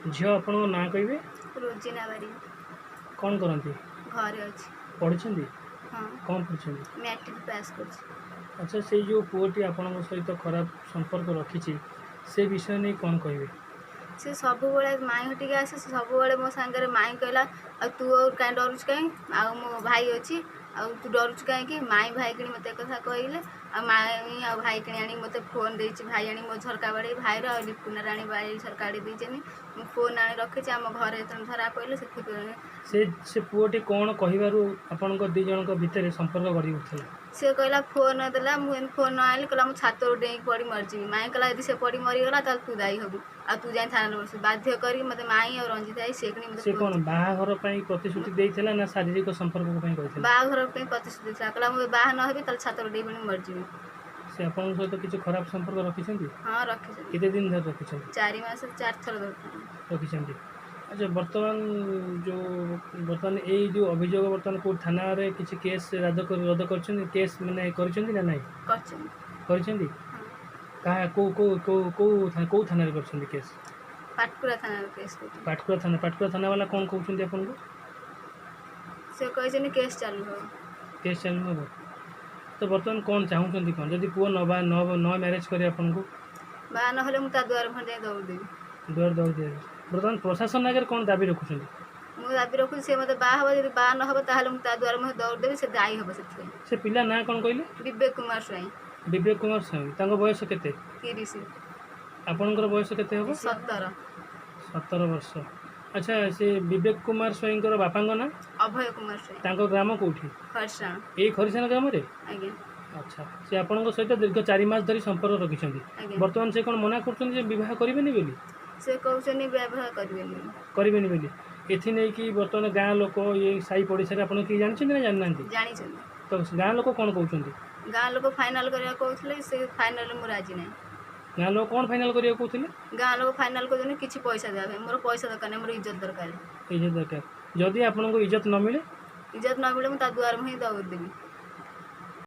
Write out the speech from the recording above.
ଝିଅ, ଆପଣଙ୍କ ନାଁ କହିବେ? ରୋଜିନା ବାରିକ। କ'ଣ କରନ୍ତି? ଘରେ ଅଛି। ପଢ଼ିଛନ୍ତି? ହଁ। କ'ଣ ପଢ଼ିଛନ୍ତି? ମ୍ୟାଟ୍ରିକ୍ ପାସ୍ କରିଛି। ଆଚ୍ଛା, ସେଇ ଯେଉଁ ପୁଅଟି ଆପଣଙ୍କ ସହିତ ଖରାପ ସମ୍ପର୍କ ରଖିଛି, ସେ ବିଷୟ ନେଇ କ'ଣ କହିବେ? ସେ ସବୁବେଳେ ମାଇଁ ଟିକେ ଆସେ, ସେ ସବୁବେଳେ ମୋ ସାଙ୍ଗରେ। ମାଇଁ କହିଲା, ଆଉ ତୁ ଆଉ କାହିଁ ଡରୁଛୁ କାହିଁ? ଆଉ ମୋ ଭାଇ ଅଛି, ଆଉ ତୁ ଡରୁଛୁ କାହିଁକି? ମାଇଁ ଭାଇ କିଣି ମୋତେ କଥା କହିଲେ। ଆଉ ମାଇଁ ଆଉ ଭାଇ କିଣି ଆଣି ମୋତେ ଫୋନ୍ ଦେଇଛି। ଭାଇ ଆଣି ମୋ ଝରକା ବାଡ଼େଇ, ଭାଇର ଆଉ ଲିପୁନାର ଆଣି ବାଡ଼ି ଝରକା ବାଡ଼େଇ ଦେଇଛନ୍ତି। ମୁଁ ଫୋନ୍ ଆଣି ରଖିଛି। ଆମ ଘରେ ଯେତେବେଳେ ଧରା ପଡ଼ିଲେ, ସେଥିପାଇଁ। ସେ ପୁଅଟି କ'ଣ କହିବାରୁ ଆପଣଙ୍କ ଦୁଇ ଜଣଙ୍କ ଭିତରେ ସମ୍ପର୍କ ଗଢ଼ି ଉଠିଥିଲା? ସେ କହିଲା, ଫୋନ୍ ଦେଲା। ମୁଁ ଏମିତି ଫୋନ୍ ନ ଆଣିଲି, କହିଲା ମୁଁ ଛାତରୁ ଡେଇଁକି ପଡ଼ି ମରିଯିବି। ମାଇଁ କହିଲା, ଯଦି ସେ ପଡ଼ି ମରିଗଲା ତାହେଲେ ତୁ ଦାୟୀ ହେବୁ ଆଉ ତୁ ଯାଇ ଥାନାରେ ବସିବୁ। ବାଧ୍ୟ କରିକି ମୋତେ ମାଇଁ ଆଉ ରଞ୍ଜିତ ଭାଇ ସେ କିଣି ମୋତେ ସେ କ'ଣ ବାହାଘର ପାଇଁ ପ୍ରତିଶ୍ରୁତି ଦେଇଥିଲା ନା ଶାରୀରିକ ସମ୍ପର୍କ ପାଇଁ କହିଥିଲା? ବାହାଘର ପାଇଁ ପ୍ରତିଶ୍ରୁତି ଦେଇଥିଲା। କହିଲା, ମୁଁ ବାହା ନ ହେବି ତାହେଲେ ଛାତରୁ ଡେଇଁ ପଡ଼ି ମରିଯିବି। ସେ ଆପଣଙ୍କ ସହିତ କିଛି ଖରାପ ସମ୍ପର୍କ ରଖିଛନ୍ତି? ହଁ, ରଖିଛନ୍ତି। କେତେ ଦିନ ଧରି ରଖିଛନ୍ତି? 4 ମାସ, 4 ଥର ରଖିଛନ୍ତି। ଆଚ୍ଛା, ବର୍ତ୍ତମାନ ଯେଉଁ ବର୍ତ୍ତମାନ ଏଇ ଯେଉଁ ଅଭିଯୋଗ, ବର୍ତ୍ତମାନ କେଉଁ ଥାନାରେ କିଛି କେସ୍ ରଦ୍ଦ କରିଛନ୍ତି, କେସ୍ ମାନେ କରିଛନ୍ତି ନା ନାହିଁ? କରିଛନ୍ତି। କରିଛନ୍ତି? ହଁ। କାହା କେଉଁ କେଉଁ କେଉଁ କେଉଁ କେଉଁ ଥାନାରେ କରିଛନ୍ତି କେସ୍? ପାଟକୁରା ଥାନାରେ କେସ୍ କରିଛନ୍ତି। ପାଟକୁରା ଥାନା। ପାଟକୁରା ଥାନା ବାଲା କ'ଣ କହୁଛନ୍ତି ଆପଣଙ୍କୁ? ସେ କହିଛନ୍ତି କେସ୍ ଚାଲୁ ହେବ। କେସ୍ ଚାଲୁ ହେବ। ତ ବର୍ତ୍ତମାନ କ'ଣ ଚାହୁଁଛନ୍ତି କ'ଣ, ଯଦି ପୁଅ ନ ବା ନ ନ ମ୍ୟାରେଜ୍ କରେ ଆପଣଙ୍କୁ? ବାହା ନହେଲେ ମୁଁ ତା ଦୁଆର ମୁହଁରେ ଯାଇ ଦୌଡ଼ିଦେବି। ଦୁଆର ଦୌଡ଼ି ଦେବେ। ବର୍ତ୍ତମାନ ପ୍ରଶାସନ ଆଗରେ କ'ଣ ଦାବି ରଖୁଛନ୍ତି? ମୁଁ ଦାବି ରଖୁଛି, ସେ ମୋତେ ବାହା ହେବ। ଯଦି ବାହା ନ ହେବ ତାହେଲେ ମୁଁ ତା ଦୁଆର ମୁହଁରେ ଦୌଡ଼ିଦେବି, ସେ ଦାୟୀ ହେବ ସେଥିପାଇଁ। ସେ ପିଲା ନାଁ କ'ଣ କହିଲେ? ବିବେକ କୁମାର ସ୍ୱାଇଁ। ବିବେକ କୁମାର ସ୍ୱାଇଁ। ତାଙ୍କ ବୟସ କେତେ? 30। ଆପଣଙ୍କର ବୟସ କେତେ ହେବ? 17। 17 ବର୍ଷ। ଆଚ୍ଛା, ସେ ବିବେକ କୁମାର ସ୍ୱାଇଁଙ୍କର ବାପାଙ୍କ ନାଁ? ଅଭୟ କୁମାର ସ୍ୱାଇଁ। ତାଙ୍କ ଗ୍ରାମ କେଉଁଠି? ଖରସାଣ। ଏଇ ଖରିସାଣ ଗ୍ରାମରେ? ଆଜ୍ଞା। ଆଚ୍ଛା, ସେ ଆପଣଙ୍କ ସହିତ ଦୀର୍ଘ 4 ମାସ ଧରି ସମ୍ପର୍କ ରଖିଛନ୍ତି? ଆଜ୍ଞା। ବର୍ତ୍ତମାନ ସେ କ'ଣ ମନା କରୁଛନ୍ତି ଯେ ବିବାହ କରିବେନି ବୋଲି? ସେ କହୁଛନ୍ତି ବିବାହ କରିବେନି। କରିବେନି ବୋଲି। ଏଥି ନେଇକି ବର୍ତ୍ତମାନ ଗାଁ ଲୋକ, ଇଏ ସାହି ପଡ଼ିଶାରେ ଆପଣ କିଏ ଜାଣିଛନ୍ତି ନା ଜାଣିନାହାନ୍ତି? ଜାଣିଛନ୍ତି। ତ ଗାଁ ଲୋକ କ'ଣ କହୁଛନ୍ତି? ଗାଁ ଲୋକ ଫାଇନାଲ୍ କରିବାକୁ କହୁଥିଲେ, ସେ ଫାଇନାଲ୍ ମୁଁ ରାଜି ନାହିଁ। ଗାଁ ଲୋକ କ'ଣ ଫାଇନାଲ୍ କରିବାକୁ କହୁଥିଲେ? ଗାଁ ଲୋକ ଫାଇନାଲ୍ କରୁଛନ୍ତି କିଛି ପଇସା ଦେବା ପାଇଁ। ମୋର ପଇସା ଦରକାର ନାହିଁ, ମୋର ଇଜ୍ଜତ ଦରକାର। ଇଜ୍ଜତ ଦରକାର। ଯଦି ଆପଣଙ୍କୁ ଇଜ୍ଜତ ନ ମିଳେ? ଇଜ୍ଜତ ନ ମିଳେ, ମୁଁ ତା ଦୁଆର ମୁହଁ ହିଁ ଦୌଡ଼ିଦେବି।